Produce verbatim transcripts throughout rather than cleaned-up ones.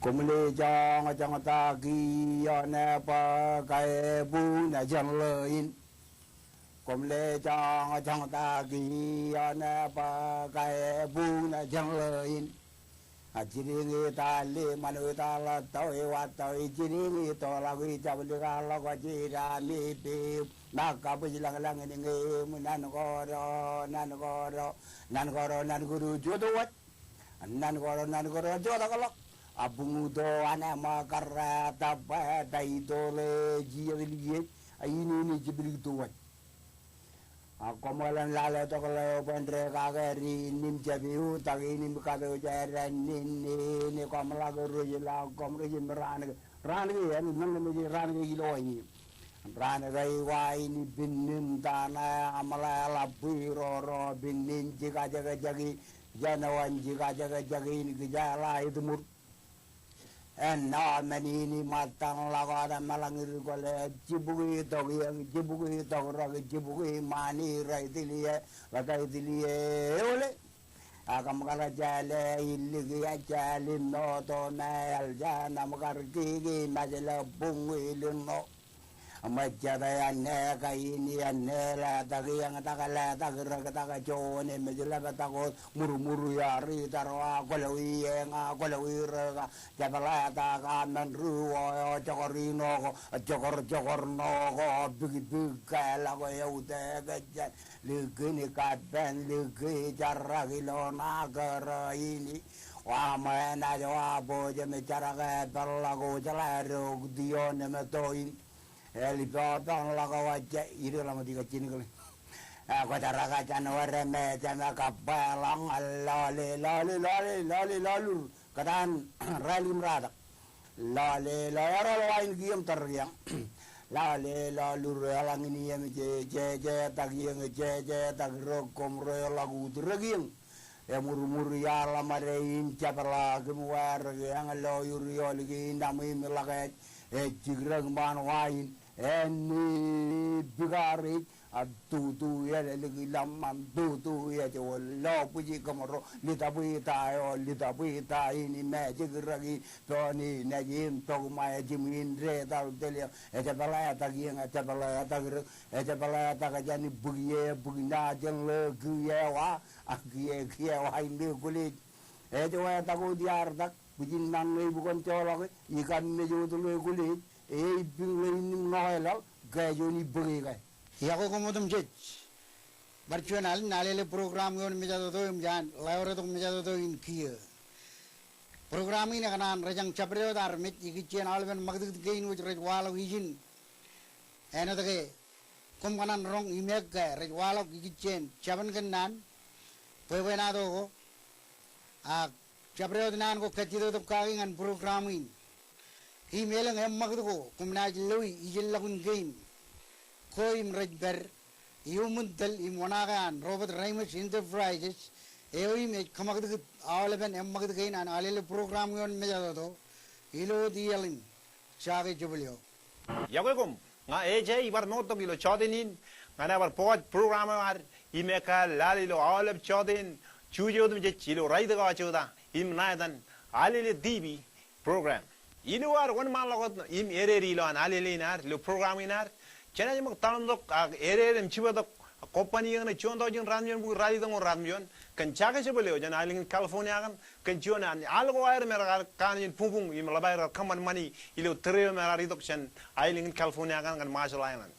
Koṃle joñjoñ ta kiiō ṇe bwe kaebuñ jān ḷō in. Koṃle joñjoñ ta kiiō ṇe bwe kaebuñ jān ḷō in. A jidiñ i tali ṃanit a ḷattoi wattoi jidiñ i toḷọk i jablikḷọk jidaṃ i piip. Ṇa kabwij lañlañ in ñe im nan koro nan koro nan koro nan koro jotwōj. Nan koro nan koro jotwōj ḷọk. A buñuto an ṃōk karra tabba ta itoḷe jijet liej a in in jiblikto wōj. A koṃṃool an lale tok ḷeo bwe en dekake ri in im jab iutak in im katooj āindein in in koṃ ḷak rej ḷak koṃ rej im raan ke raan ke en men ke mej raan ke ilo in. Raan ke iwa in pinnin tana aṃ ḷe ḷap bwe roro pinnin jikajekjek in jān wan jikajekjek in kijeḷā itiṃur. Āinwōt men in ṃōttan ḷọk wōt eṃṃan ḷọk ir kwōle jibukwi tok iō jibukwi tok rōk jibukwi ṃani rej tiliō ḷọk rej tiliō eole. Ak ṃōkaj jāle iliki ejālim noto me eljān ṃōkaj kiki mejle buñwi lino. Ṃōjjate āne kain āne letak iōñ tak letak rōk tak juon emej ḷap tak wōt murmur iar itar wa kwōlwi eñ a kwōlwi rōk a jepḷatak a men ri wō eo jokor ino ko jokor jokor no ko bikbik ke ḷọk eo te ke jān likin kappān liki jarrak ilo ṇa kōrā in. Wa ṃōn ej wa bōjjam jarak e peḷḷọk ujḷā rok tion im toin. Elipepeḷḷọk wōjje ide ḷọk ṃōk dik a jinikle. Kwōjarraka jān wōt emejān kab bwe ḷọk ñan lale lale lale lale lalur kōtaan rālik im ratak. Lale lale eroḷ wa in kiiō im tōre kiiō. Lale lalur eḷaññe in im jejetak iōñ jejetak rōk koṃ reḷọk utirekiōñ. Emurmur iaḷ ṃade in jepḷaak im wārik eñ lo iur iolik in aṃ im ḷak ej ej jikdọk ṃaan wa in āne bikaar ej a tutu ej ālik ilọk ṃaan tutu ej wōt lo bwiji kōṃro litapwita eo litapwita in im ejikdọk in poni naaj im tok ṃae jimwin detal telio ejepḷatak iōñ ejepḷatak rōk ejepḷatak jān bwiki e bwiki ṇa jān ḷō kiiō wa. Ak kiiō kiiō wa in ḷe kwōlej. Ej wātak wōt iar tak bwijin ṇañ ṇe ibukwōn joḷọk e ikam mej wōt ḷe kwōlej. Eipiñ ḷe in im ṇokaḷaḷ ke juon ibōk e ke. Iọkwe koṃ otemjej. Bar juon alen alele program ioon mejatoto im jān ḷeo retok mejatoto in kiiō. Program in ekōṇaan rejañ jabdewōt armej ikijjien aolepen ṃakūtkūt kein wōj rej waḷọk ijin. Āinwōt ke koṃ kōṇaan roñ imeek ke rej waḷọk ikijjien jabōn kōnnaan bwebwenato ko. Ak jabdewōt naan ko kajjitōk kaki ñan program in. Im elōñ eṃṃakūt ko koṃ naaj loe ijellọkun kein ko im rej pād iuṃwin tōl im oṇaake an Robert Reimers Enterprises eo im ej kōṃakūtkūt aolepen eṃṃakūt kein an alele program ioon mejatoto ilo wōt iiaḷ in. Jake Jebwilio. Iọkwe koṃ, ña ejāi ibar moottok ilo jọteen in, ñan ebar bōk wōj program eo ad, im ekkā lale ilo aolep jọteen, jujen otemjej ilo Raitōk Awa Jota, im ṇa etan, Alele TV program. Ilo ad wōnṃaanḷọk wōt im edeed ilo an alele in ad, ilo program in ad, jenaaj ṃōk taḷentok ak edeed im jibadtok ak kobban iiō ñan juon tọujin ratimjuon bukwi ralitōñoul ratimjuon, kōn Jake Jebwilio jān aelōñ in California kaṇ, kōn juon an al ko aer im ear kanooj in buñbuñ im ḷap aer kar kōṃṃan ṃani ilo tōre eo im ear itok jān aelōñ in California kaṇ kōn Marshall Island.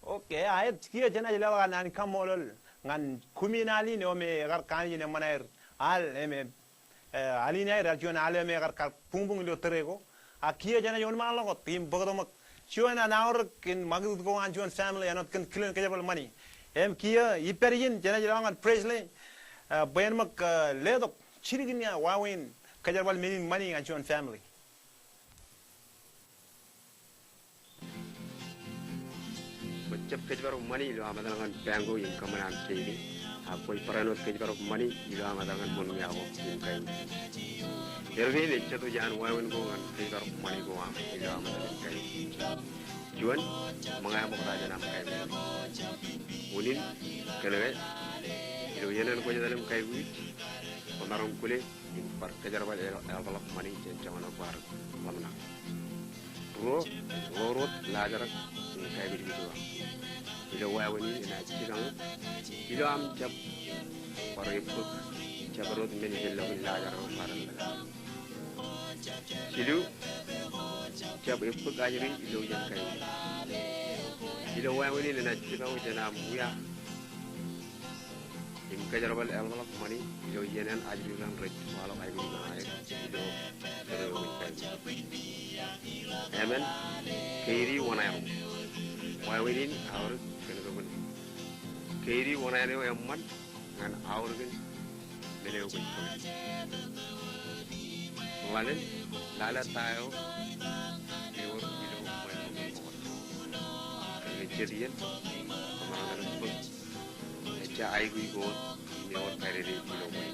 Okay, aet, kiiō jenaaj leḷọk an, an kaṃṃoolol ñan kumi in al in eo me ekar kanooj in eṃṃan aer al, im, eh, al in aer, ear juon al eo me ekar kar buñbuñ ilo tōre ko. A kiiō jenaaj wōnṃaanḷọk wōt im bōktok ṃōk juon an aorōk in ṃakūtkūt ko an juon family āinwōt kōn kilen kōjerbal ṃani. Im kiiō ippād ijin jenaaj leḷọk ñan Presley, eh, bwe en ṃōk, eh, letok jidik in wāween kōjerbal men in ṃani ñan juon family. Kwōj jab kōjparok ṃani ilo aṃ etal ñan bank ko im kōṃṃan aṃ saving. Ak kwōj barāinwōt kōjparok ṃani ilo aṃ etal ñan ṃōn wiaak ko im kain. Erkein ej jatū jān wāween ko ñan kōjparok ṃani ko aṃ ilo aṃ etal im kain. Juon, ṃōñā ṃokta jān aṃ kain. Unin, kōnke ilo iien an kwōj etal im kaikuj, kwōmaroñ kule im bar kōjerbal eḷ-, eḷapḷọk ṃani jān joñan eo kwaar ḷōmṇak. Ruo, ḷoor wōt laajrak im kaikuj kōj ko aṃ. Ilo wāween in enaaj jipañ ilo aṃ jab bar ebbōk jabdewōt men ijellọkin laajrak eo kwaar eḷḷā. Jilu, jab ebbōk ajri ilo iien kaikuj. Ilo wāween in enaaj jipañ eok jān aṃ wia im kōjerbal eḷapḷọk ṃani ilo iien an ajri eo an rej waḷọk aikuj in aer ilo tōre eo kwōj kaikuj. Emān, keidi wōṇāān eo. Wāween in aorōk kōn kōbōn. Keidi wōṇāān eo eṃṃan ñan aorōkin men eo kwōj kautiej. Ḷalem, lale ta eo ewōr ilo ṃweo ṃōko. Kōnke jet iien, kwōmaroñ etal im bōk ejja aikuj ko wōt im ewōr kaidede ilo ṃweo.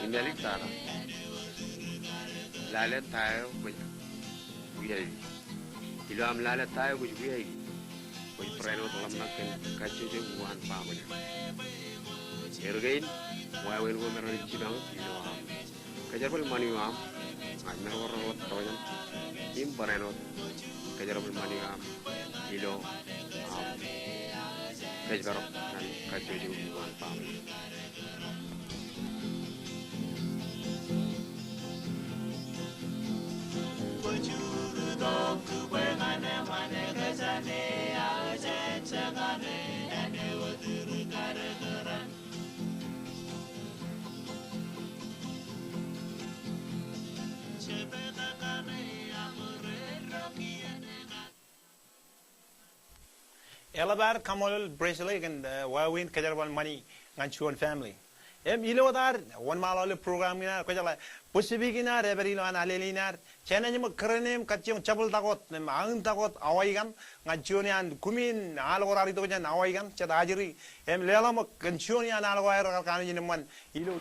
Im āliktata, lale ta eo kwōj wiaiki. Ilo aṃ lale ta eo kwōj wiaiki, kwōj barāinwōt ḷōmṇak kōn kajjojo uwaan baaṃle. Erkein, wāween ko me rej jipañ ilo aṃ kōjerbal ṃani eo aṃ, ña im men ko reḷap tọujān, im barāinwōt kōjerbal ṃani eo aṃ ilo aṃ kōjparok ñan kajjojo uwaan baaṃle. Eḷap ad kaṃṃoolol Presley kōn, eh, wāween kōjerbal ṃani ñan juon family. Im ilo wōt ad wōnṃaanḷọk ilo program in ad, kwōjeḷā Pacific in ad ej pād ilo an alele in ad, jenaaj ṃōk kōrā in im kajjioñ jabōḷtak wōt im auntak wōt Hawaii kaṇ ñan juon iaan kumi in al ko raar itok jān Hawaii kaṇ, jet ajri, im leḷọk ṃōk kōn juon iaan al ko aer kar kanooj in eṃṃan ilo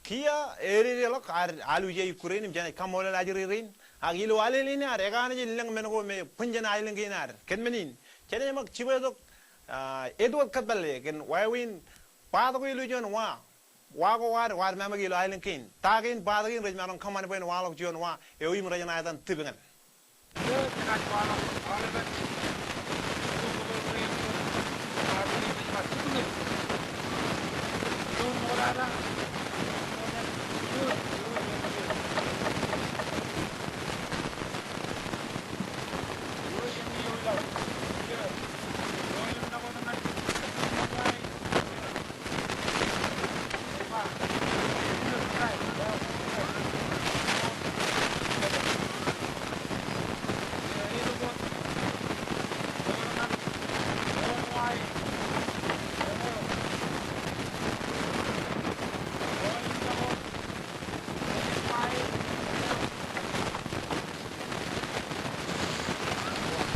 Kiiō ededeḷọk ad alwōj aikuj rein im jenaaj kaṃṃoolol ajri rein. Ak ilo allel in ad ekaanij in lōñ men ko me bwe jen aelōñ kein ad. Kōn men in, jenaaj ṃōk jibwe tok, ah, Edward Kōtpālle kōn wāween bōktok ilo juon wa, wa ko ad, wa ad meṃōk ilo aelōñ kein. Ta kein bōktok in rej maroñ kōṃṃan bwe en waḷọk juon wa eo im rej ṇa etan Tūpñal.